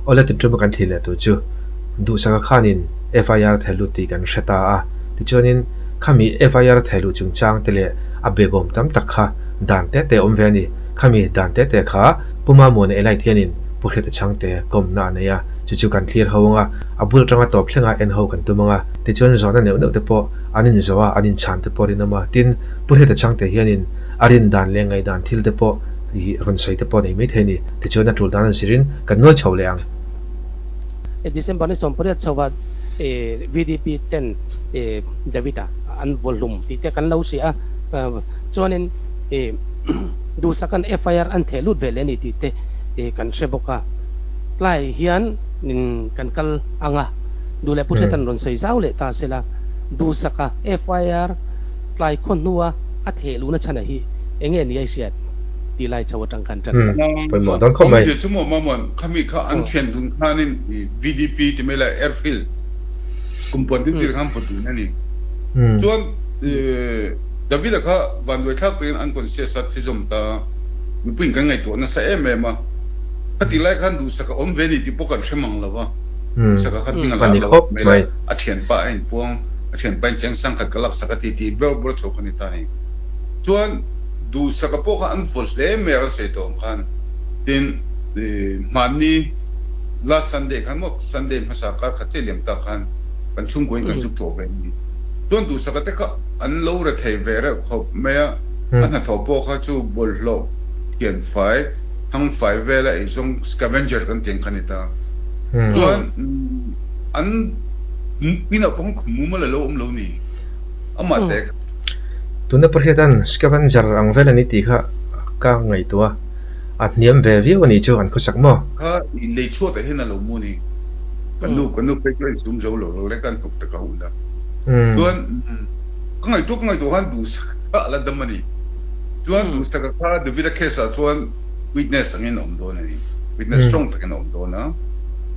Awle tun ṭuma kan thlir leh tur chu Duhsaka khanin FIR theh lut tih kan hre ta a. Tichuanin khami FIR theh luh chungchang te leh a behbawm tam tak kha dan te te awm ve a ni. Khami dan te te kha Pu Mamuana Elite hianin Pu Hriata Chhangte kawmna a nei a, chu chu kan thlir ho ang a, a bul atanga tawp thlenga en ho kan tum ang a. Tichuan zawhna neuh neuh te pawh an inzawh a, an inchhan te pawh a rinawm a. Tin, Pu Hriata Chhangte hianin a rin dan leh ngaihdan thil te pawh ih rawn sawi te pawh a nei maithei a ni. Tichuan a tul dan an zirin kan nuai chho leh ang. December ni 18 chhoa VDP ten David-a an vawhlum tih te kan lo hria a, chuanin Duhsaka'n FIR an theh lut ve leh a ni tih te kan hre bawk a. Tlai hian kan kal ang a, duh leh Puthletan rawn sawi zau leh ta sela, Duhsaka FIR tlai khaw hnua a theh luhna chhan a hi enge ni a i hriat? Tih lai chho atang khan tan ila. Pawimawh dawn khawp mai. Awmzia chu maw Mamuan, khami kha an thian dun khanin VDP ti mai la airfield kum puan tin tir khan vaw dun a ni. Chuan David-a kha vanduai thlak takin unconscious a thi zawm ta, mipuiin kan ngaihtuah nasa em em a. Khatih lai khan duhsak a awm ve ni tih pawh kan hre mang lo va, duhsak a kha hming a lar lo mai la, a thianpa a inpuang, a thianpa in cheng sangkhat ka laksak a ti tih ber ber chho kha ni ta a ni. Chuan Duhsaka pawh kha an vaw hle mai a kan sawi tawh ang khan. Tin, hmanni last Sunday khan maw, Sunday hmasa kar khat chiah liam tak khan kan chhungkuain kan zuk tlawh ve a ni. Chuan Duhsaka te kha an lo re thei ve reuh khawp mai a, a hnathawh pawh kha chu bawlhhlawh thianfai, thangfai vela eizawng scavenger kan tih ang kha a ni ta. Chuan an inah pawh khan khum mumal a lo awm lo ni. Amah te. Tuna Pahriatan scavenger ang vel a ni tih kha ka ngaihtuah a, a hniam ve viau a nih chu an khawsak maw? Kha i lei chhuatah hian a lo mu ni. Ka nu, ka nu phei chu a insum zo lo lo lek a, an hnuk tak a hun a. Chuan ka ngaihtuah ka ngaihtuah khan Duhsaka kha a la dam a ni. Chuan Duhsaka kha Davida case ah chuan witness angin a awm dawn a ni. Witness strong takin a awm dawn a.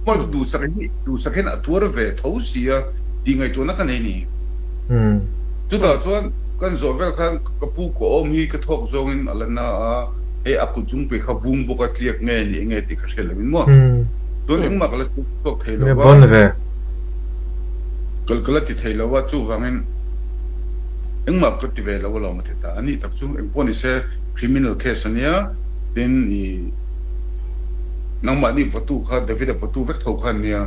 Mahse Duhsaka hi, Duhsaka hian a tuar ve tho si a tih ngaihtuahna ka nei ni. Chutah chuan kan zawh vel khan ka pu ka awm hi ka thawk zawngin a la na a, hei a kut zungpui kha vung bawk a tliak nge ni enge tih ka hriat loin maw. Chuan engmah ka la chhuak thei lo va, ka la ti thei lo va, chuvangin engmah ka ti ve lo alawm a ti ta. A nih tak chu engpawh ni se criminal case a nia, tin i nangmahni vawtu kha David-a vawtu vek tho kha an nia.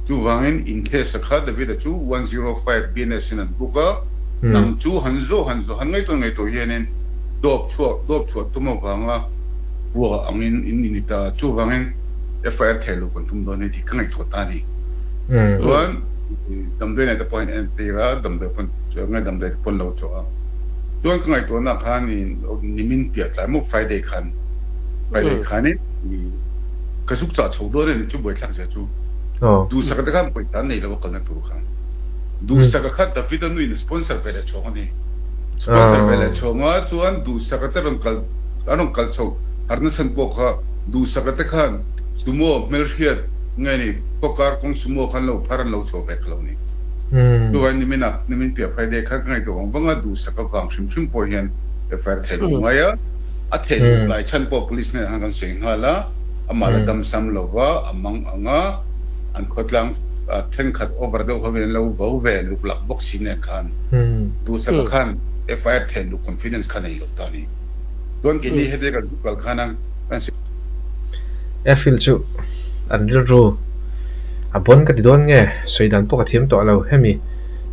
Chuvangin in case-a kha David-a chu 105 BNS in an book a, nang chu han zawh han zawh han ngaihtuah ngaihtuah hianin dawp chhuah dawp chhuah tum avanga fua angin in ni ta. Chuvangin FIR thei lo kan tum dawn hei tih ka ngaihtuah ta a ni. Chuan damdawi nei te pawh hian entir a, damdawi pawn nge damdawi te pawn lo chawh a. Chuan ka ngaihtuahna khan nimin piah tlai maw Friday khan Friday khanin ka zuk chah chho dawn a ni chu buaithlak zia chu. Duhsaka te khan pawisa an nei lo a kalna tur khan. Duhsaka kha David-a nuin a sponsor ve leh chhawng a ni. Sponsor ve leh chhawng a, chuan Duhsaka te rawn kal an rawn kal chho harna chhan pawh kha Duhsaka te khan sumo hmelhriat nge ni khawkar kawng sumo khan lo phar an lo chho ve kha lo ni. Chuvangin niminah nimin piah Friday khan ka ngaihtuah vang vang a, Duhsaka vang hrim hrim pawh hian FIR theih loh ngai a, a theih loh lai chhan pawh police hnenah khan kan sawi nghal a. Amah la dam sam lo va, a mang ang a, an khawtlang thenkhat over deuh hovin an lo vo ve luk lak bawk si nen khan Duhsaka khan FIR then luk confidence kha nei lo ta a ni. Chuan keini heti kan zuk kal khan a kan si. Airfield chu an rilru a bawn ka ti dawn nge sawi dan pawh ka thiam tawh lo. Hemi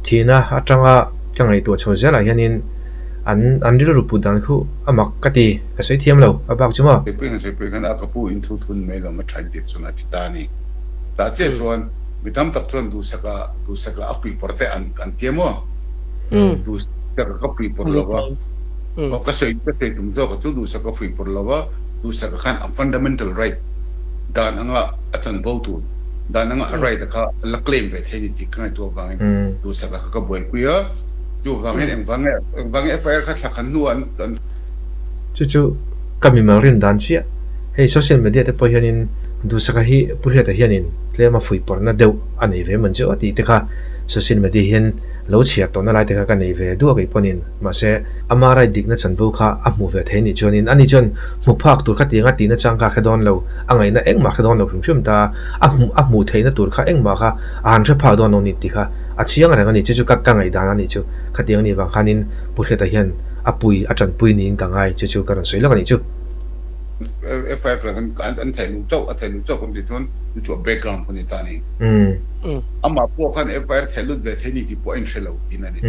thihna atanga ka ngaihtuah chho zelah hianin an an rilru put dan khu a mak ka ti. Ka sawi thiam lo, a bak chu maw? Keipui han sawi khan a ka pu in thu thun mai lo ma thain tir chuan a ti ta a ni. Tah chiah chuan mi tam tak chuan duhsaka duhsaka a fuihpawrh te an an tia maw? Duhsaka ka fuihpawrh lo va, aw ka sawi ka sawi tum zawk a chu duhsaka fuihpawrh lo va, duhsaka khan a fundamental right dan anga a chanvo tur dan anga a right a kha a la claim ve thei a ni tih ka ngaihtuah avangin duhsaka kha ka buaipui a, chuvangin engvang nge engvang nge FIR kha thla khan hnuah an an. Chu chu ka mimal rin dan chiah. Hei social media te pawh hianin Duhsaka hi Pu Hriata hianin tlem a fuihpawrhna deuh a nei ve man chu a tih te kha social media hian Lo chhiar tawhna lai te kha ka nei ve duak ei pawnin, mahse, ama right dikna chanvo kha a hmu ve thei anih chuanin ani chuan hmu phak tur kha tianga tihna chang kha a hre dawn lo, a ngaihna engmah a hre dawn lo hrim hrim ta a, a hmu a hmuh theihna tur kha engmah kha a han hre phak dawn lo ni tih kha a chiang reng a ni, chu chu ka ka ngaihdan a nih chu, khatiang anih vang khanin Pu Hriata hian a pui a tanpui niin ka ngai, chu chu ka rawn sawi lawk a nih chu. FIR kha an an theih luh chauh a theih luh chauh kan tih chuan chu chu a background pawh a ni ta a ni. Amah pawh khan FIR theih lut ve thei ni tih pawh a inhre lo tihna a ni.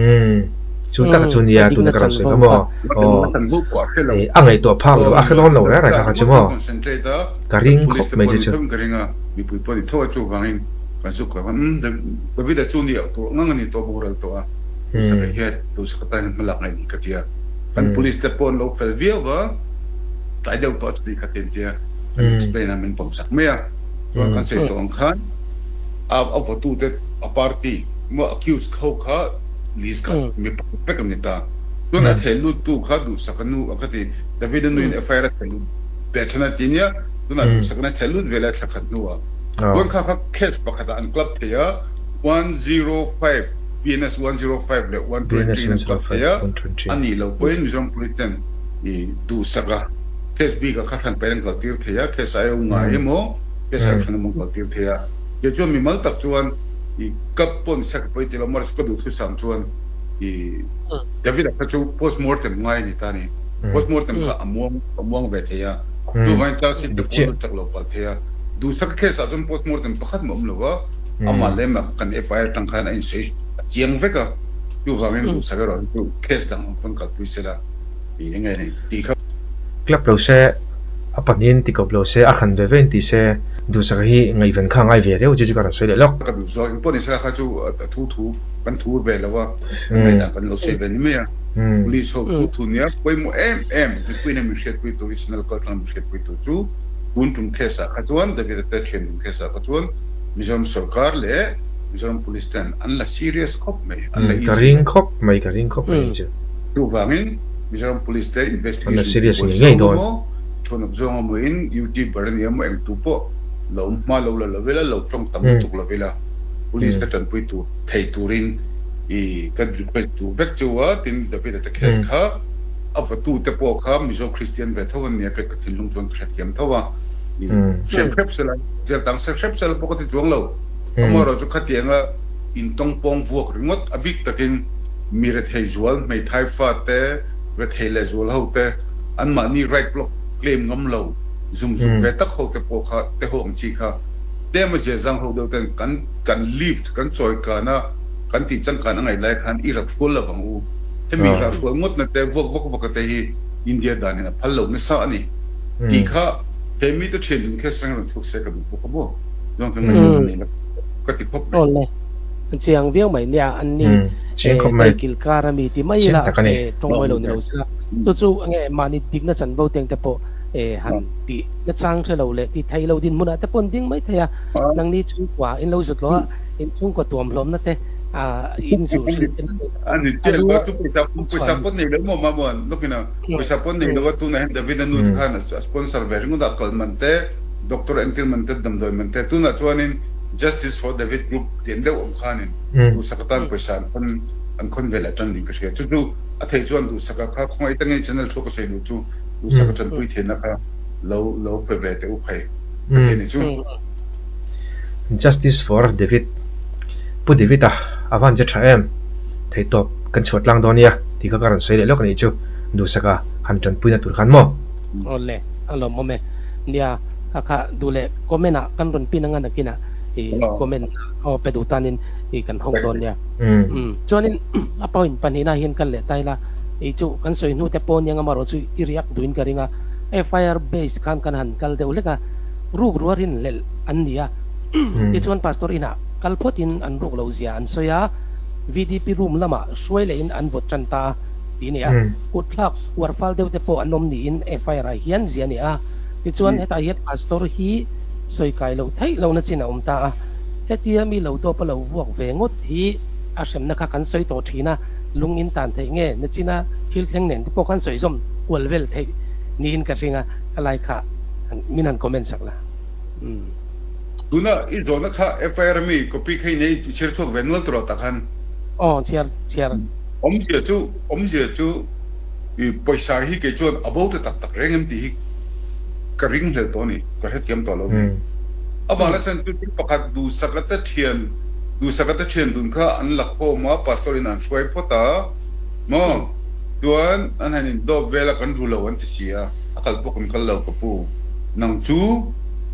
Chu tak chu nia tuna ka rawn sawi kha maw? Aw a ngaihtuah phak lo a hre dawn lo reng reng kha kha chu maw? Ka ring khawp mai chu chu. Ka ring a, mipui pawh ni tho a chuvangin kan zuk lo khan David-a chu ni tur ngang a ni tawh boral tawh a, Duhsaka hian Duhsaka tan hian hmalak ngaih ni ka tia. Kan police te pawh an lo fel viau va. Tlai deuh tawh chuti kha tin tia kan explain a min pawm sak mai a. Chuan kan sawi tawh ang khan a a votu te a party maw accused ho kha list kha mi pakhat vek an ni ta. Chuan a theh lut tu kha duhsak a nu a ka ti David a nu in FIR a theh lut ve than a ti nia tunah duhsak in a theh lut ve leh thla khat hnuah. Chuan kha kha case pakhat ah an club thei a 105 BNS 105 leh 123 in an club thei a a nih loh pawhin Mizoram Police ten i duhsak a, case bik ah kha hran pahin an kaltir thei a, case aio ngai emaw, case aio hran emaw an kaltir thei a. Kei chuan mimal tak chuan i ka pawn sa ka pawi ti lo, amaherawhchu ka duhthusam chuan i David-a kha chu post mortem ngai a ni ta a ni. Post mortem kha a muang a muang ve thei a, chuvangin charge sheet te pawh lut chak lo palh thei a. Duhsaka case ah chuan post mortem pakhat mah awm lo va, amah leh amah kha kan FIR atang khan a insawi a chiang vek a, chuvangin duhsak erawh hi chu case dang ang pawn kalpui sela. Club lo se, a pahnihin ti kawp lo se, a hran ve ve in ti se, duhsaka hi ngaihven kha a ngai ve riau chu chu ka rawn sawi leh lawk. Ka duh zawk, engpawh ni sela kha chu a thu thu kan thu ve lo a, kan ngaihdan kan lo sawi ve ni mai a. Police ho thu thu nia pawimawh em em, mipui nen min hriatpui tur, i channel kal tlang min hriatpui tur chu tun tum case ah kha chuan David a te thian dun case ah kha chuan Mizoram sorkar leh Mizoram Police ten an la serious khawp mai, an la easy lo. Ka ring khawp mai, ka ring khawp mai chu. Chuvangin Mizoram Police te investigation ti buai zawng emaw, thuanawp zawng emaw in YouTuber a ni emaw engtu pawh lo hma lo la lo ila, lo tawng tam lutuk lo ila, Police te tanpui tur thei turin i kan request duh vek chu a, tin David-a te case kha a vatu te pawh kha Mizo Christian ve tho an nia ka thinlung chuan ka hrethiam tho a, i hrem hrep sela, jail tang se hrep sela pawh ka ti chuang lo, amaherawhchu chu khatianga intawngpawng vuak ringawt a bik takin Mi rethei zual, hmeithai fate, rethei leh zual ho te, anmahni right block claim ngam lo, zum zuk ve tak ho te pawh kha te ho ang chi kha tlem a ziazang ho deuh ten kan kan lift kan chawi kan a, kan tih changkan a ngaih lai khan i rahrual lo ang u. Hemi rahrual ngawt na te vuak vak vak a te hi India dan in a phal lo nasa a ni tih kha he mi te thian dun case reng rawn chhuak se ka duh bawk a maw? Chuan ka ngaihtuahna nei la ka ti khawp mai. Chiang viau mai nia an ni daikil kar a mi ti mai ila tawng mawi lo ni lo sela chu chu nge mahni dikna chanvo teng te pawh han tih na chang hre lo leh ti thei lo dinhmunah te pawh an ding mai thei a, nangni chhungkua in lo zut lo a, in chhungkua tuam hlawmna te in zu hrilh te a lu a pawisa pawh nei lo maw mamuan lawkin a pawisa pawh nei lo a tunah hian David a nu te khan a sponsor ve ringawt a kal man te doctor entir man te damdawi man te tunah chuanin Justice for David group lian deuh awm khanin duhsaka tan pawisa an khawn an khawn vel a tan ding ka hria. Chu chu a thei chuan duhsaka kha khawngaih tangin channel thu ka sawi duh chu duhsaka tanpui theihna kha lo lo pe ve teh u phei ka ti a ni chu. Justice for David Pu David a a van che tha em? Theihtawp kan chhuah tlang dawn nia tih kha ka rawn sawi leh lawk a nih chu duhsaka han tanpuina tur khan maw? Awle a lawmawm e. Nia kha kha duh leh comment ah kan rawn pin anga nakinah i comment aw pe duh tanin i kan hawng dawn nia. Chuanin a point pahnihna hian kal leh ta ila i chu kan sawi hnu te pawh nia amaherawh chu i riak duhin ka ring a, FIR base khan kan han kal deuh hlek a, ruk ruar in hlelh an ni a, tichuan pastor inah kal phawtin an ruk loh zia an sawi a, VDP room lamah hruai lehin an vawt tan ta a ti a ni a, kut thlak uar fal deuh te pawh an awm niin FIR ah hian zia a ni a. Tichuan hetah hian pastor hi sawi kai loh theih lohna chin a awm ta a, hetia mi lo dawp a lo vuak ve ngawt hi a hremna kha kan sawi tawh thin a, lung in tan theih nge nachina thil thleng nen te pawh khan sawi zawm kual vel theih niin ka hring a, ka lai kha min han comment sak la. Tuna i zawhna kha FIR mi copy kha i nei i chhiar chhuak ve nual tur ah tak han. Aw chhiar chhiar. Awmzia chu awmzia chu i pawisa hi kei chuan a bo ta tak tak reng em tih hi ka ring hlel tawh a ni, ka hrethiam tawh lo a ni. Amah la chuan chu thil pakhat duhsaka te thian duhsaka te thian dun kha an la khawm a, pastor in an hruai phawt a maw? Chuan an han in dawp vel a kan ru lo an ti si a, a kal pawh kan kal lo ka pu. Nang chu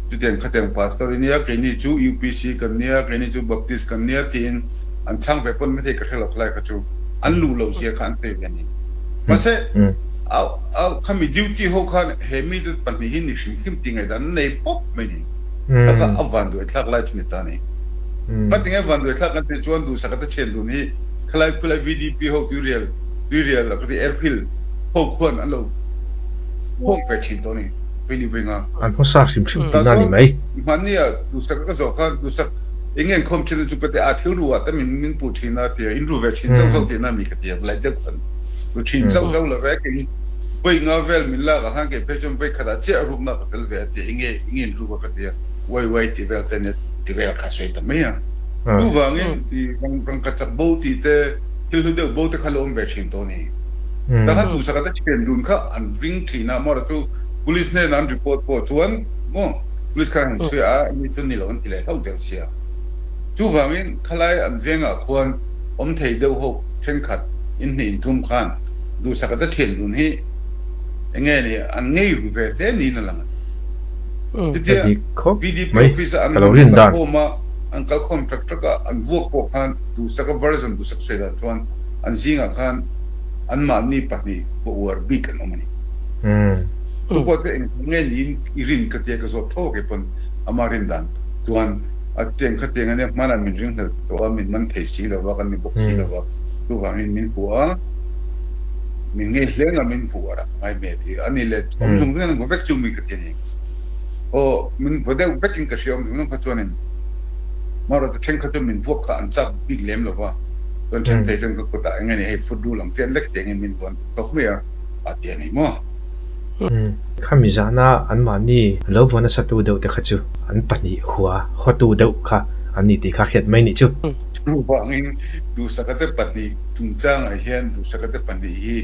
chutiang khatiang pastor i nia, keini chu UPC kan nia, keini chu Baptist kan nia tiin an chhang ve pawn maithei ka hre lo khalai kha chu an luh loh zia kha an sawi ve a ni. Mahse khami duty ho khan he mite pahnih hi ni hrim hrim tih ngaihdan an nei pawp mai ni. Kha kha a vanduai thlak lai chu ni ta a ni. Kha tinge vanduai thlak kan tih chuan duhsaka te thian dun hi khalai khulai VDP ho tuirial tuirial ka ti airfield ho khuan an lo khawm ve thin tawh a ni Vini Vinga. An hmasa hrim hrim tihna a ni mai. Hmannia duhsaka ka zawh khan duhsak eng nge khawm thin chu ka ti a thil ru ah te min min puh thin a tia in ru ve thin zauh zauh tihna mi ka ti a lai deuh khan ru thin zauh zauh lo ve kei vawi nga vel min lak ah khan kei phei chuan vawi khat ah chiah rukna ka tel ve a tia eng nge eng nge in ruk a ka ti a wai wai tih vel te nia ti vel kha sawi ta mai a chuvangin i rangka chak bo tih te thil hlu deuh bo te kha lo awm ve thin tawh a ni. Ta khan duhsaka te thian dun kha an ring thin a maw chu police hnenah an report pawh chuan maw police khan an chhui a mi chu ni lo an ti leh hlauh der sia. Chuvangin khalai an vengah khuan awm thei deuh ho thenkhat in hnih in thum khan duhsaka te thian dun hi eng nge ni an ngei ru ve hle niin a lang a. Chutia VDP office a an han kalkhawm a an kalkhawm tak tak a an vuak pawh khan duhsaka version duhsak sawi dan chuan an zingah khan anmahni pahnih va uar bik an awm a ni. Chu pawh chu eng nge niin i rin ka tia ka zawt tho ke pawn ama rin dan chuan a tiang kha tiang ania hmanah min ringhlel tawh a, min man thei si lo va, kan ni bawk si lo va, chuvangin min hmu a, min ngei hleng a min hmu a rak ngai me ti a ni le awm zung zung an vaw vek chu mi ka ti a ni. Aw min vaw deuh vekin ka hria awm zung zung kha chuanin marawhchu thenkhat chu min vuak kha an chak bik lem lo va. Chuan then thei chuan ka kutah eng nge ni hei foot rule ang chian lek tih angin min vuan tawk mai a, a ti a ni maw? Khami zahna anmahni lo vaw nasa tu deuh te kha chu an pahnih hua hawtu deuh kha an ni tih kha hriat mai nih chu. Chuvangin Duhsaka te pahnih chungchangah hian Duhsaka te pahnih hi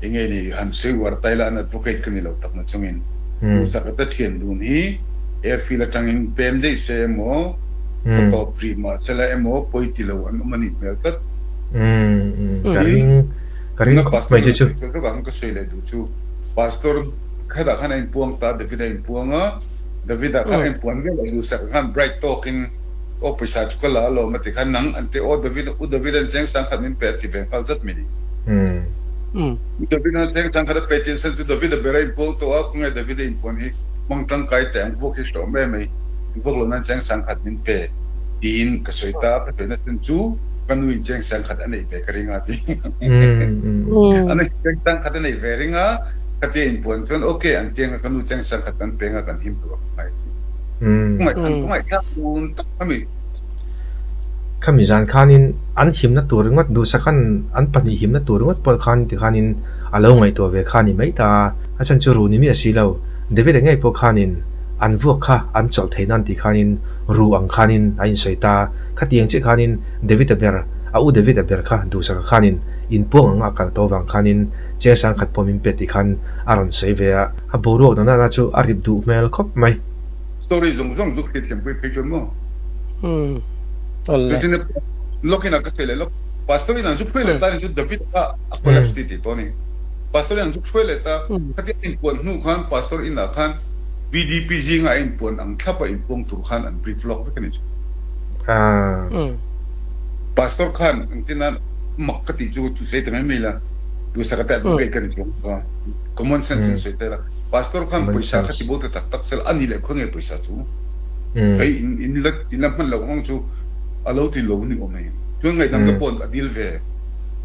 eng nge ni han sawi uar ta ila an advocate ka ni lo tak na chungin Duhsaka te thian dun hi airfield atangin pem daih se emaw Ka tawp rih mahsela emaw pawi ti lo an awm a nih hmel tlat. Ka ring ka ring khawp mai che chu. Ka sawi leh duh chu Pastor khatah khan a inpuang ta David a inpuang a, David ah khan a inpuan vel a duhsak ah khan bright tawkin aw pawisa chu ka la alawm a ti khan nang an ti aw David u David an cheng sang khat min pe a ti ve nghal zat mai ni. U David an cheng sang khat a pe tih an sawi chu David a ber a inpuang tawh a khawnge David a inpuan hi hmang tangkai teh ang vuak hi hrehawm em mai. Vawk lo nan cheng sangkhat min pe tiin ka sawi ta, ka sawi na chhan chu ka nu in cheng sangkhat a neih ve ka ring a ti. A nu in cheng sangkhat a neih ve ring a, khatia in puan chuan ok an tiang a ka nu cheng sangkhat kan peng a kan him tur a ka ngaih ti. An khawngaih thlak dun tak ami. Khami zan khanin an himna tur ringawt duhsakan an pahnih himna tur ringawt pawh khan tikhanin a lo ngaihtuah ve kha a ni mai ta a, a chhan chu ru ni miah si lo. David-a ngei pawh khanin An vuak kha an chawlh thei nan tih khanin ru ang khanin a insawi ta. Khatiang chiah khanin David-a ber, a u David-a ber kha duhsaka khanin inpuang anga a kal tawh vang khanin chair sangkhat pawh min pe tih khan a rawn sawi ve a. A boruak dang nana chu a rip duh hmel khawp mai. Story zawng zawng chu hriatthiam pui phei chuan maw? Umm awle. Chutin lawkin a ka sawi leh lawk. Pastor in an zu hruai leh ta ni chu David kha a collapse ti tih tawh a ni. Pastor in an zu hruai leh ta. Khatia inpuan hnu khan Pastor inah khan VDP zinga a inpuan ang thlap a inpuang tur khan an brief lawk vek a ni chu. Pastor khan engtin a mak ka tih chu chu sawi ta mai mai la, duhsak ate advocate ka ni chuang lo a, common sense in sawi ta ila, Pastor khan pawisa kha ti bo ta tak tak sela a ni leh khaw nge pawisa chu hei in la in la hman loh ang chu a lo ti lo ni awm e. Chuan ngaihdam te pawh a dil ve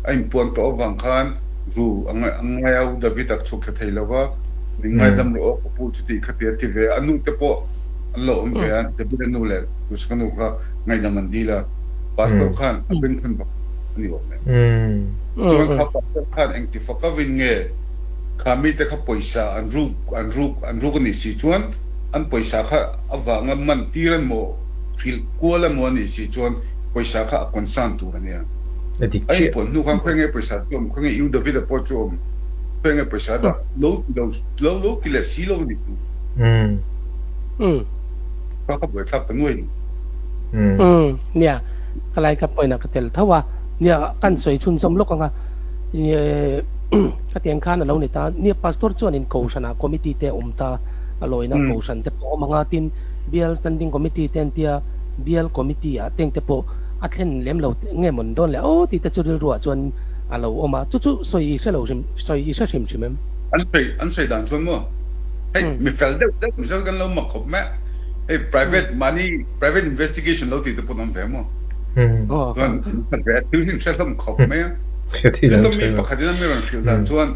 a inpuan tawh avang khan ru a ngai a, U David a chhuk thla thei lo va, Min ngaidam rawh aw ka pu chu tih kha ti a ti ve a, a nu te pawh an lo awm ve a, David a nu leh Ruska nu kha ngaihdam an dil a, Pastor khan a bengkhawn bak a ni awm e. Chuan kha Pastor khan engti fak a vin nge kha mite kha pawisa an ruk an ruk an ruk a nih si chuan an pawisa kha avanga man tir emaw hrilh kual emaw a nih si chuan pawisa kha a concern tur a nia. A dik A chiah. inpuan hnu khan khawi nge pawisa chu awm, khawi nge U David-a pawh chu awm, khawi nge pawisa dah lo ti lo, lo lo ti leh si lo a ni chu. Kha ka buaithlak ta nuai ni. Umm nia, ka lai ka point ah ka tel tho a, nia kan sawi chhunzawm lawk ang a, khatiang khan a lo ni ta, nia pastor chuan in kohhran ah committee te a awm ta, a lawina kohhran te pawh a awm ang a, tin bial standing committee te an tia, bial committee ah teng te pawh a thlen lem lo nge mawn dawn le aw tih te chu rilru ah chuan a lo awm a, chu chu sawi i hre lo hrim, sawi i hre hrim hrim em? An sawi an sawi dan chuan maw hei mi fel deuh deuh mizo kan lo mak khawp mai a, hei private mahni private investigation lo tih te pawh an awm ve maw chuan an khat ve a, thil hi an hre hlawm khawp mai a, chuta mi pakhat in a mi rawn hrilh dan chuan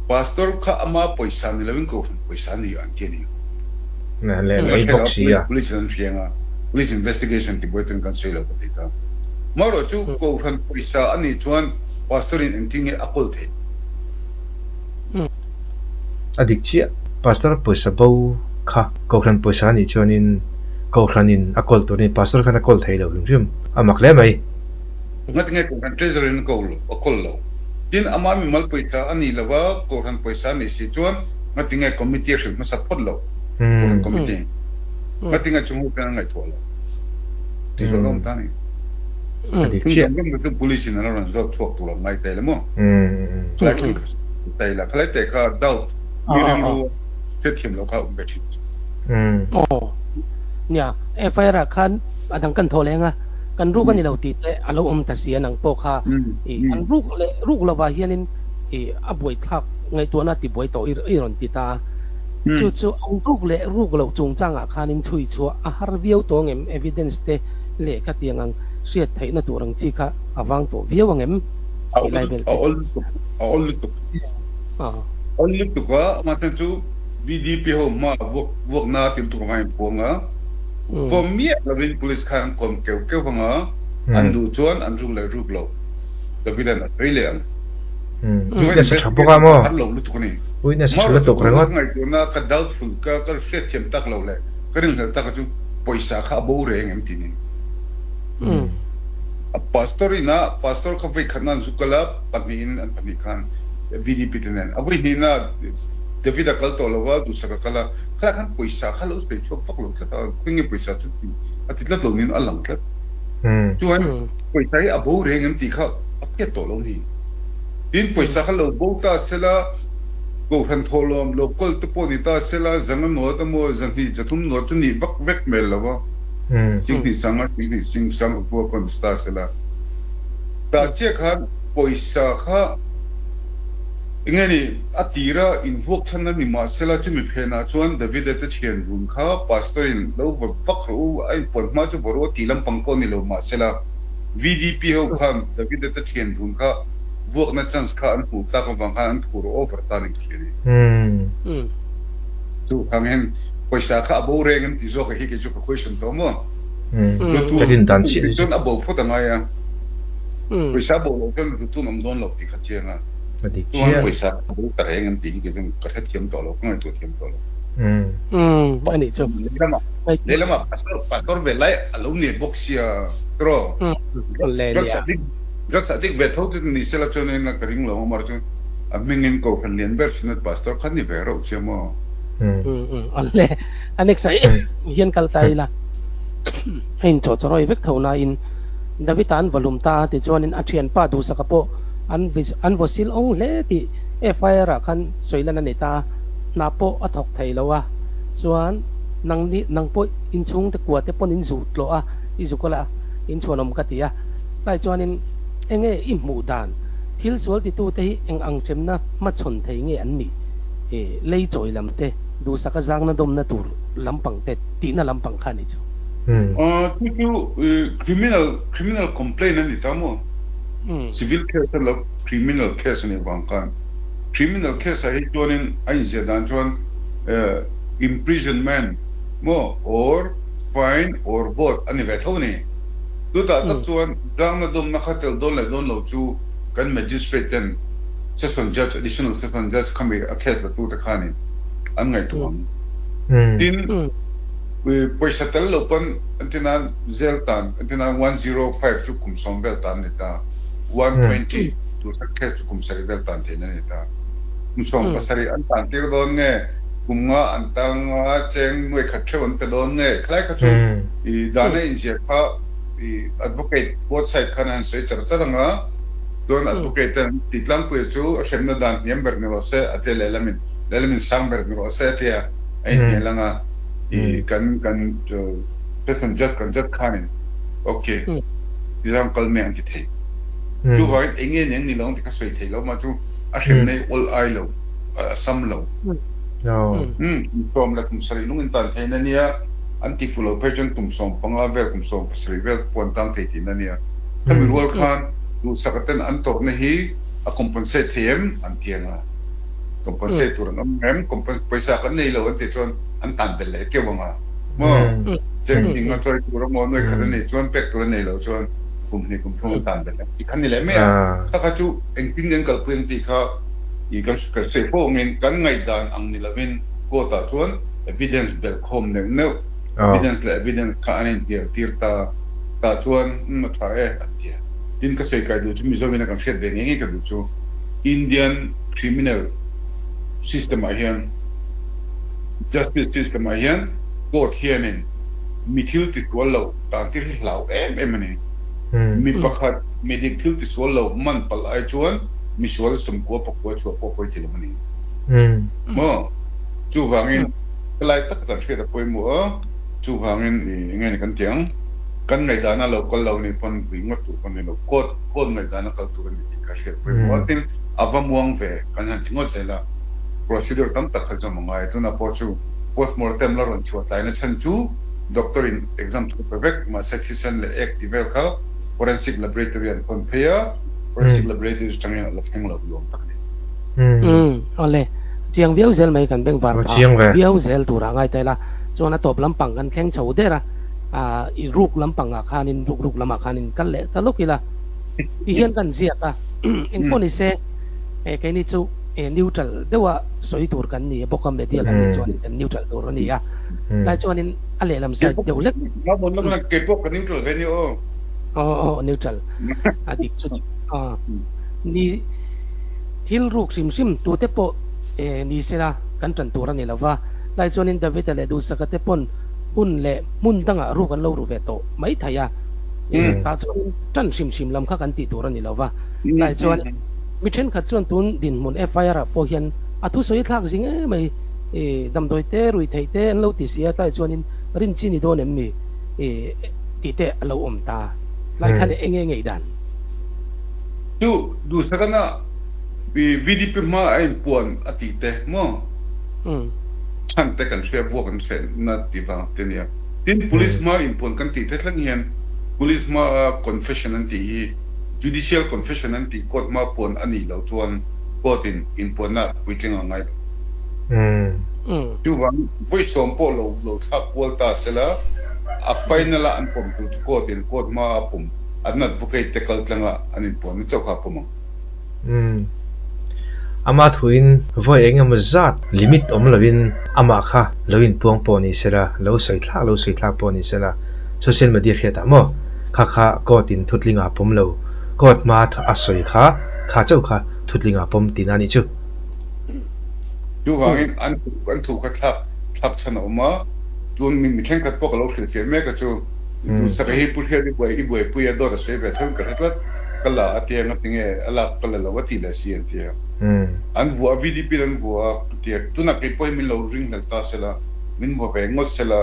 pastor kha ama pawisa ni lo in kohhran pawisa a ni an ti a ni. Police an hria anga police investigation ti buai chuan kan sawi lo ka ti kha. Marawh chu Kohhran pawisa a nih chuan Pastor in engtin nge a kawl theih? A dik chiah. Pastor pawisa bo kha Kohhran pawisa a nih chuanin Kohhranin a kawl tur a ni. Pastor khan a kawl thei lo hrim hrim. A mak hle mai. Ngatinge Kohhran Treasury in a kawl lo? Tin, ama mimal pawisa a nih lova Kohhran pawisa a nih si chuan Ngatinge committee a hrilh hmasa phawt lo, Kohhran committee. Ngatinge chung ho ten an ngaihtuah lo tih zawh hlawm ta ni. A dik chiah. Chung zawng zawng chu police in an rawn zawt chhuak tur ang ngai ta ila maw? Khalai thil kha ta ila, khalai teh kha doubt mi rilru hriatthiam loh kha a awm ve thin chu. Aw nia, FIR ah khan a dang kan thaw leng a, kan ruk a ni lo tih te a lo awm ta si a nang pawh kha i an ruk leh ruk lovah hianin i a buaithlak ngaihtuahna ti buai tawh i rawn ti ta a, chu chu an ruk leh ruk loh chungchangah khanin chhui chhuah a har viau tawh ang em? Evidence te leh ka tiang ang hriat theihna tur ang chi kha a vang tawh viau ang em? Tih lai vel te. A awl lutuk, a awl lutuk. A awl lutuk a, amah chuan chu VDP ho hma vuak vuakna ti lutuk avangin an puang a, vawm miah lovin police khan an kawm keuh keuh vang a, an duh chuan an ruk leh ruk loh David-a'n a sawi leh ang. Witness a tha bawk a maw? Witness a tha lutuk ringawt. Ka ngaihtuahna ka doubtful ka ka hriatthiam tak lo leh ka rinhlelh tak chu pawisa kha a bo reng em tih ni. A pastor ina pastor kha vawi khatna an zu kal a, pahnihin an pahnih khan VDP te nen a vawi hnihna David a kal tawh lo va, Duhsak a kal a, khalai khan pawisa kha lo sawi chhuak vak lo tlat a, khawi nge pawisa chu tih a ti tlat lo niin a lang tlat. Chuan pawisa hi a bo reng em tih kha a hriat tawh lo ni. Tin, pawisa kha lo bo ta sela, Kohhran thawhlawm lo kawl te pawh ni ta sela, zanga nawt emaw, zahnih zathum nawt chu nih vak vek hmel lo a, singhnih sanga singhnih sing sang pakua pawh ni ta sela. Tah chiah khan pawisa kha enge ni a tira invuak chhan a ni mah sela, chumi phenah chuan Davida te thian dun kha Pastor in lo va vak rawh u, a inpuan hma chu va rawh tih lampang pawh ni lo mah sela, VDP ho khan Davida te thian dun kha vuakna chance kha an hmuh tak avang khan an phur over ta ning khi a ni. Chu vang hian pawisa kha a bo reng an tih zawk hi kei chu ka question tawh maw? Ka rin dan chiah ni chu. Chuan a bo phawt a ngai a, pawisa a bo loh chuan rutun awm dawn lo tih kha chiang a. A dik chiah. Chuan pawisa kha a bo ta reng an tih hi kei chuan ka hrethiam tawh lo, ka ngaihtuah thiam tawh lo. A nih chu. Lehlamah pastor pastor ve lai a lo ni bawk sia tiraw? Drugs addict drugs addict ve tho te ni sela chuan eng ka ring lo amar chuan a hmingin kohhran lian ber synod pastor kha ni ve reuh sia maw? Awle a next ah hian kal ta ila a in chawh chawrawi vek tho nain David a an va lum ta a tichuanin a thianpa duhsaka pawh an an vaw sil awng hle tih FIR ah khan sawi lan a ni ta a hna pawh a thawk thei lo a chuan Nang ni, nang pawh inchhung te kua te pawn in zu tlawh a, i zu kawlh a, in chhuanawm ka ti a. Tlai chuanin enge i hmuh dan, thil sual titu te hi eng ang ṭemna hmachhawn thei nge an nih? E, lei chawi lam te, duhsaka zangna dawmna tur lampang te tihna lampang kha a nih chu. Chu chu criminal, criminal complaint a ni ta maw? Civil case a lo criminal case a nih vang khan. Criminal case ah hi chuanin a inziah dan chuan imprisonment maw or fine or both a ni ve tho a ni. Chutah tak chuan zangna dawmna kha tel dawn leh dawn lo chu kan magistrate ten session judge, additional session judge khami a case la tute khanin an ngaihtuah ang. Tin, pawisa tel lo pawn an ti nan jail tan an ti nan 105 chu kum 10 vel tan a ni ta. 120 Duhsak case chu kum sarih vel tan theihna a ni ta. Kum 17 an tan tir dawn nge, kum nga an tang a, cheng nuai khat theuh an pe dawn nge, khalai kha chu i dana inziah kha i advocate both side khan a han sawi char char ang a, chuan advocate ten an tih tlangpuia chu a hremna dan hniam ber ni rawh se a tia lehlamin lehlamin sang ber ni rawh se a tia a inhnial ang a, i kan kan session judge kan judge khanin ok tizang kal mek an ti thei. Chuvangin eng nge nen ni lo ang ti kha sawi thei lo mah chu a hrem nei awl ai lo, a sam lo. Kum 10 leh kum 7 lung in tan thein a nia, an ti fu lo phei chuan kum 15 vel, kum 17 vel pawh an tang thei tihna a nia. Khami rual khan duhsaka ten an tawrhna hi a compensate thei em an ti ang a, compensate tur an awm em, pawisa kan nei lo an tih chuan an tan belh leh keuh ang a maw? Cheng hning a chawi tur emaw nuai khat a neih chuan pek tur a nei lo chuan kum hnih kum thum an tan belh ang tih kha ni leh mai a, kha kha chu engtin nge an kalpui ang tih kha i kan kan sawi fo angin kan ngaihdan ang ni lovin court ah chuan evidence belh khawm neuh neuh, evidence leh evidence kha an inhnial tir ta tah chuan umm a tha e an ti a. Tin ka sawi kai duh chu Mizoin a kan hriat ve ngei ngei ka duh chu Indian criminal system ah hian justice system ah hian court hianin mi thil ti sual lo tan tir hi hlau em em a ni. Mi pakhat mi dik thil ti sual lo man palh ai chuan mi sual sumkua pakua chhuah pawh pawi thei lo a ni. Maw? Chuvangin helai taka kan hriat a pawimawh a, chuvangin i enge ni kan ti ang, kan ngaihdana lo kal lo ni pawn vui ngawt tur pawn ni lo, court court ngaihdana kal tur a ni tih kha hriat pawimawh a, tin a va muang ve kan han ti ngawt zel a, procedure tam tak kha zawm a ngai a, tunah pawh chu postmortem la rawn chhuah tlaina chhan chu doctor in exam thu pe vek mahse thisen leh ek tih vel kha forensic laboratory an thawn phei a, forensic laboratory atangin a la thleng lo luam tak a ni. Umm awle, chiang viau zel mai kan beng var phah viau zel turah ngai ta ila, chuan a tawp lampang kan thleng chho der a, ah i ruk lampangah khanin ruk ruk lamah khanin kal leh ta lawk ila tihian kan ziak a, engpawh ni se keini chu neutral deuha sawi tur kan ni bawk a, media kan nih chuan kan neutral tur a ni a, tlai chuanin a lehlam side deuh hlek. Kei pawh ka neutral ve nia aw. Aw aw neutral a dik chu dik a ni thil ruk hrim hrim tute pawh ni sela kan tan tur a ni lo va, tlai chuanin Davida leh Duhsaka te pawn hun leh hmun dangah ruk an lo ru ve tawh mai thei a, tah chuanin tan hrim hrim lam kha kan tih tur a ni lo va, tlai chuan. Mi thenkhat chuan tun dinhmun FIR ah pawh hian a thusawi thlak zing em mai, i damdawi te, rui theih te an lo ti si a, tlai chuanin rin chi ni dawn em ni i tih te a lo awm ta. Tlai khan eng nge ngei dan? Chu Duhsakana i VDP hma a inpuan a tih te maw? Chhan te kan hria vuak an hre na tih vang te nia. Tin Police hma inpuan kan tih te thleng hian Police hma a confession an tih hi Judicial confession an tih court hma puan a nih loh chuan court in inpuanna puitling a ngai lo. Chuvang vawisawm pawh lo lo thlak kual ta sela a final a an pawm tur chu court in court hma a pawm an advocate te kal tlanga an inpuanna chauh kha a pawm ang. Ama thuin vawi eng emaw zat limit awm loin amah kha lo inpuang pawh ni sela, lo sawi thlak lo sawi thlak pawh ni sela social media hriatah maw kha kha court in thutling a pawm lo, court hma a sawi kha kha chauh kha thutling a pawm tihna a nih chu. Chuvangin an an thu kha thlak thlak chhan a awm a, chuan mi thenkhat pawh ka lo hrilhfiah mek a chu Duhsaka hi Pu Hriat i buai i buaipui a dawt a sawi ve tho in ka hre tlat, ka la a tia nga tinge a lak ka la lo a ti leh si an ti a. An vua a VDP in an vua a ka ti a, tunah kei pawh hi min lo ringhlel ta sela, min vua ve ngawt sela,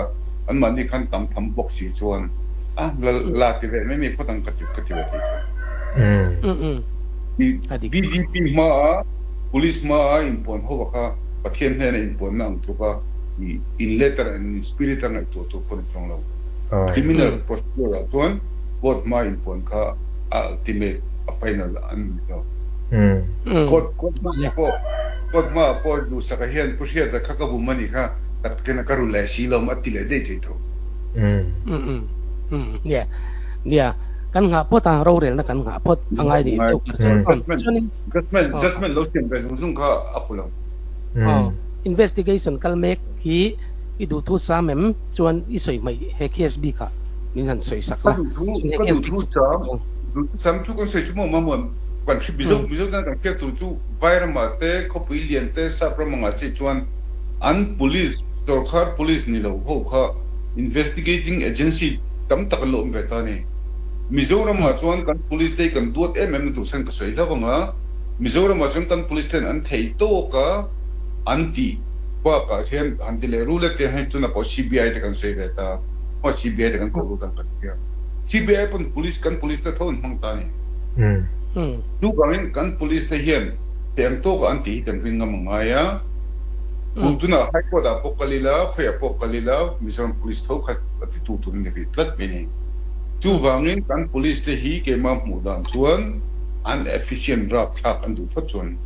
anmahni khan tam tham bawk si chuan a la la ti ve mai mai phawt ang ka ti ka ti ve thei tho. VDP hma a Police hma a inpuan ho a kha Pathian hnena inpuanna ang tluk a in letter and in spirit a ngaihtuah tur pawh ni chuang lo. Criminal procedure ah chuan court hma inpuan kha a ultimate a final an ni lo. Court court hma pawh court hma ah pawh Duhsaka hian Pu Hriata kha ka bum a nih kha ka kena ka ru leh si lo a ti leh daih thei tho. Nia, nia, kan nghah phawt a, rorelna kan nghah phawt a ngai nih deuh ber chuan. Chuanin Judgment, judgment lo siam ve zung zung kha a fu lo. Investigation kal mek hi i duhthu sam em chuan i sawi hmaih he case bik ah min han sawi sak la. Ka duhthu, ka duhthu sam, Sam chu kan sawi chu maw Mamuan, kan hri Mizo Mizo ten kan hriat tur chu Vairama te khawpui lian te sap ram angah che chuan an police sorkar police ni lo ho kha investigating agency tam tak an lo awm ve ta a ni. Mizoramah chuan kan police te hi kan duat em em na tur chhan ka sawi hlauh ang a, Mizoramah chuan kan police ten an thei tawk a an tih bakah hian han ti leh rul e te hei tunah pawh CBI te kan sawi ve ta, CBI te kan koh lut ang kan hria. CBI pawn police kan police te tho an hmang ta a ni. Chuvangin kan police te hian heng tawkah an tih hi kan ring ngam a ngai a. Tunah High Court ah pawh kal ila, khawiah pawh kal ila Mizoram police tho kha a ti tu tur a ni rih tlat mai a ni. Chuvangin kan police te hi keimah hmuh dan chuan an efficient rapthlak an duh phawt chuan.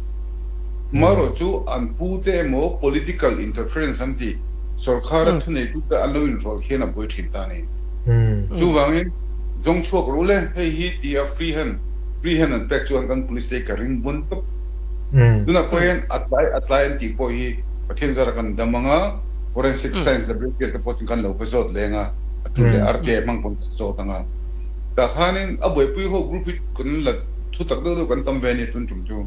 Marawh chu an pu te emaw political interference an tih sorkar a thuneitute an lo inrawlh hian a buai thin ta a ni. Chuvangin, zawng chhuak ru le, hei hi ti a free hand, free hand an pek chuan kan police te hi ka ring bun tawp. Tunah pawh hian a tlai a tlai an tih pawh hi Pathian zara kan dam ang a, forensic science laboratory te pawh chu kan lo va zawt leng a, a tul leh RTI hmang pawn kan zawt ang a. Tah khanin a buaipui ho group hi kan la thu tak deuh deuh kan tam ve a ni tun tum chu.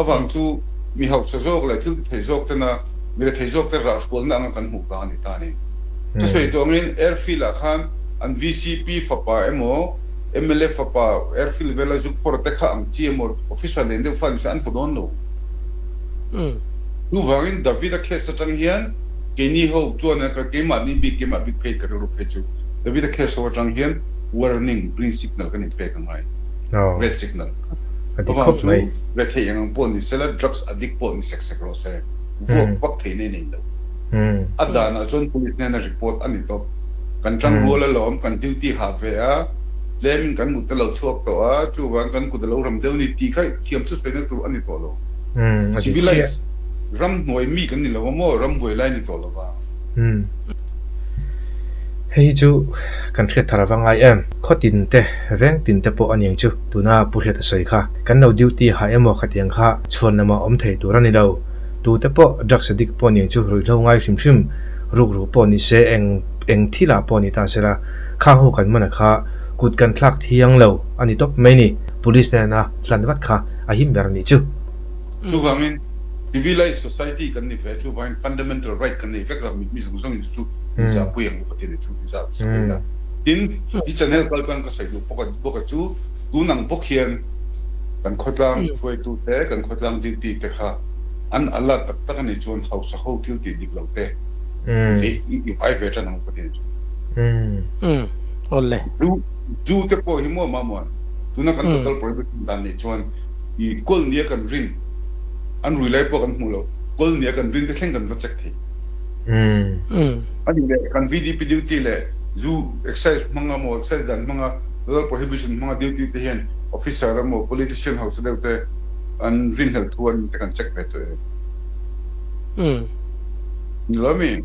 Avang chu mi hausa zawk leh thil ti thei zawk tena mi rethei zawk te rah hrualna anga kan hmuh vang a ni ta a ni. Ka sawi tawh angin Airfield ah khan an VCP fapa emaw mla fapa Airfield vela zuk fawr te kha ang chi emaw officer lian deuh fa ni se an fu dawn lo. Chuvangin David-a case atang hian keini ho chuan keimahni bik keimah bik phei ka rilru phei chu David-a case ho atang hian warning green signal kan inpek a ngai, red signal. Chuvang chu rethei eng ang pawh ni sela drugs addict pawh ni sek sek rawh se vuak vak theihna i nei lo. A danah chuan police hnena report a ni tawp. Kan tang rual alawm, kan duty hah ve a, tlemin kan mut te lo chhuak tawh a, chuvang kan kut a lo ram deuh ni tih kha thiam chu sawina tur a ni tawh lo. Civilized ram hnuai mi kan ni lo a maw, ram buai lai ni tawh lo va. Hei hi chu kan hriat thar ava ngai em. Khaw tin te, veng tin te pawh a niang chu tuna Pu Hriata sawi kha. Kan lo duty hah emaw khatiang kha chhuan lamah awm thei tur a ni lo. Tute pawh drugs addict pawh nih chu ruihhlo ngai hrim hrim rukru pawh ni se eng eng thil ah pawh ni ta se la khang ho kan mana kha kut kan thlak thiang lo a ni tawp mai ni police hnena hlan vat kha a him ber a nih chu. Chuvangin civilized society kan ni ve chuvangin fundamental right kan nei vek lo mi zawng zawng in chu inzahpui ang u ka ti a ni chu inzah sak thei la. Tin i channel kal tan ka sawi duh bawk a bawk a chu tun ang bawk hian kan khawtlang hruaitute kan khawtlang duty te kha an alert tak tak a nih chuan hausa ho thil tih dik lo te i i vai ve tan ang ka ti chu. Awle. Zu zu te pawh hi maw Mamuan tuna kan total prohibition dan nih chuan i kawl nia kan rin an rui lai pawh kan hmuh lo kawl nia kan rin te thleng kan va check thei. A nih leh kan VDP duty leh zu excise hmanga maw excise dan hmanga total prohibition hmanga duty te hian officer emaw politician hausa deuh te an rinhlelh thu an te kan check ve tawh em? Ni lo mi?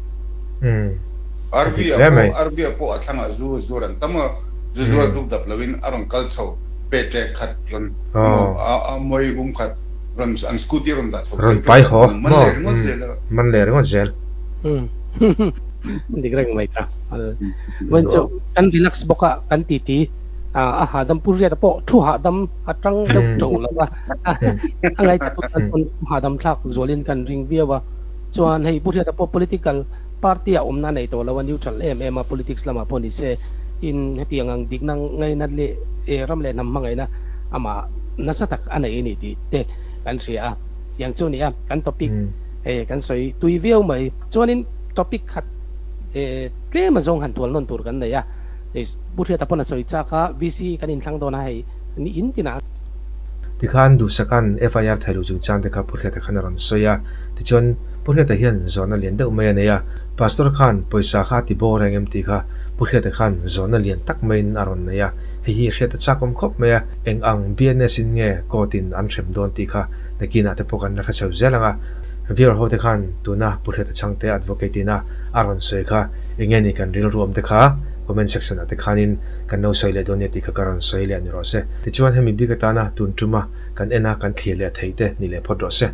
RV ah pawh RV ah pawh a thlangah zu a zuar an tam a, zu zuar dup dap loin a rawn kal chho petle khat rawn emaw a mawi um khat rawn an scooty rawn dah chho Rawn pai haw man leh ringawt zel a. Man leh ringawt zel. Dik reng mai ta. Vawiin chu kan relax bawk a kan titi a hahdam pu Riata pawh thu hahdam a tang deuh tawh lo a. A ngaihtuah tan pawn hahdam thlak zualin kan ring viau a. Chuan hei Pu Hriata pawh political party ah awmna a nei tawh lo a, neutral em em a politics lamah pawh ni se tin hetiang ang dikna ngaina leh ram leh hnam hmangaihna amah nasa tak a nei a ni tih te kan hria a. Tiang chu a ni a, kan topic kan sawi tui viau mai. Chuanin topic khat tlem a zawng han tual nawn tur kan nei a. Pu Hriata pawn a sawi chak a, VC kan inthlang dawn a hei ni in tinah. Tikhan Duhsaka'n FIR thailuh chungchang te kha Pu Hriata khan a rawn sawi a, tichuan Pu Hriata hian zawhna lian deuh mai a nei a, Pastor khan pawisa kha a ti bawr reng em tih kha Pu Hriata khan zawhna lian tak maiin a rawn nei a, hei hi Hriata chak awm khawp mai a, eng ang BNS in nge court in an hrem dawn tih kha nakinah te pawh kan la hre chho zel ang a, viewer ho te khan tuna Pu Hriata chhangte advocate ina a rawn sawi kha eng nge ni kan rilru awm te kha comment section ah te khanin kan lo sawi leh dawn nia tih kha ka rawn sawi leh a ni rawh se. Tichuan hemi bik atana tun tuma kan en a kan thlir leh a thei te ni leh phawt rawh se.